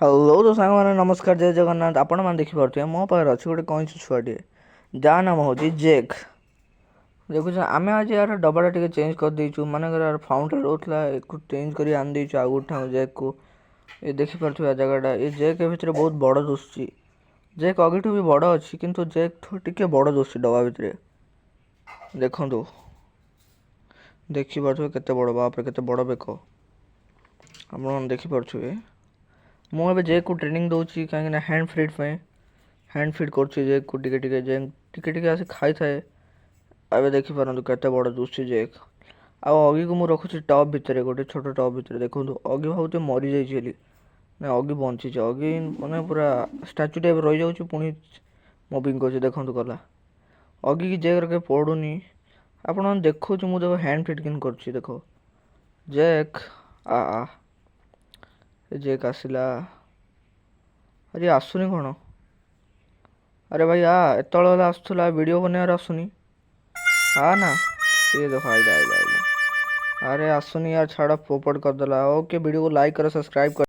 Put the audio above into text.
Hello ତ ସାଙ୍ଗମାନେ, ନମସ୍କାର, ଜୟ ଜଗନ୍ନାଥ। ଆପଣମାନେ ଦେଖିପାରୁଥିବେ, ମୋ ପାଖରେ ଅଛି ଗୋଟେ କଇଁଚ ଛୁଆଟିଏ, ଯାହା ନାମ ହେଉଛି ଜେକ୍। ଦେଖୁଛ, ଆମେ ଆଜି ୟାର ଡବାଟା ଟିକେ ଚେଞ୍ଜ କରିଦେଇଛୁ। ମନେକର ୟାର ଫାଉଣ୍ଡ୍ରେ ରହୁଥିଲା, ଏକୁ ଚେଞ୍ଜ କରି ଆଣିଦେଇଛୁ ଆଉ ଗୋଟେ ଠାଉଁ ଜେକ୍କୁ। ଏ ଦେଖିପାରୁଥିବେ ଏ ଜାଗାଟା। ଏ ଜେକ୍ ଏ ଭିତରେ ବହୁତ ବଡ଼ ଦୁଶୁଛି। ଜେକ୍ ଅଗିଠୁ ବି ବଡ଼ ଅଛି, କିନ୍ତୁ ଜେକ୍ଠୁ ଟିକେ ବଡ଼ ଦୁଶୁଛି ଡବା ଭିତରେ। ଦେଖନ୍ତୁ, ଦେଖିପାରୁଥିବେ କେତେ ବଡ଼। ବାପରେ, କେତେ ବଡ଼ ବେକ! ଆପଣମାନେ ଦେଖିପାରୁଥିବେ, ମୁଁ ଏବେ ଜେକ୍କୁ ଟ୍ରେନିଂ ଦେଉଛି, କାହିଁକିନା ହ୍ୟାଣ୍ଡ ଫିଡ୍ ପାଇଁ। ହ୍ୟାଣ୍ଡ ଫିଡ୍ କରୁଛି ଜେକ୍କୁ ଟିକେ ଟିକେ। ଜେକ୍ ଟିକେ ଟିକେ ଆସି ଖାଇଥାଏ। ଏବେ ଦେଖିପାରନ୍ତୁ କେତେ ବଡ଼ ଦୁଶୁଛି ଜେକ୍। ଆଉ ଅଗିକୁ ମୁଁ ରଖୁଛି ଟବ୍ ଭିତରେ, ଗୋଟେ ଛୋଟ ଟବ୍ ଭିତରେ। ଦେଖନ୍ତୁ, ଅଗି ଭାବୁଥିବେ ମରିଯାଇଛି ବୋଲି। ନା, ଅଗି ବଞ୍ଚିଛି। ଅଗି ମାନେ ପୁରା ଷ୍ଟାଚୁ ଟାଇପ୍ ରହିଯାଉଛି, ପୁଣି ମୁଭିଂ କରୁଛି। ଦେଖନ୍ତୁ, ଗଲା। ଅଗିକି ଜେକ୍ର କେବେ ପଡ଼ୁନି। ଆପଣମାନେ ଦେଖାଉଛି ମୁଁ, ଦେଖ, ହ୍ୟାଣ୍ଡ ଫିଡ୍ କେମିତି କରୁଛି। ଦେଖ, ଜେକ୍ ଆ ଆ। ଏ ଜେକ୍ ଆସିଲା। ଆରେ, ଆସୁନି କ'ଣ? ଆରେ ଭାଇ, ଆ। ଏତେବେଳେ ହେଲା ଆସୁଥିଲା, ଭିଡ଼ିଓ ବନେଇବାର ଆସୁନି। ଆ ନା, ଏ ଦେଖ, ଆଇଲା, ଆଇଲା, ଆଇଲା। ଆରେ, ଆସୁନି ୟାର। ଛାଡ଼, ପୋପଟ କରିଦେଲା। ଓକେ, ଭିଡ଼ିଓକୁ ଲାଇକ୍ କର, ସବସ୍କ୍ରାଇବ୍ କର।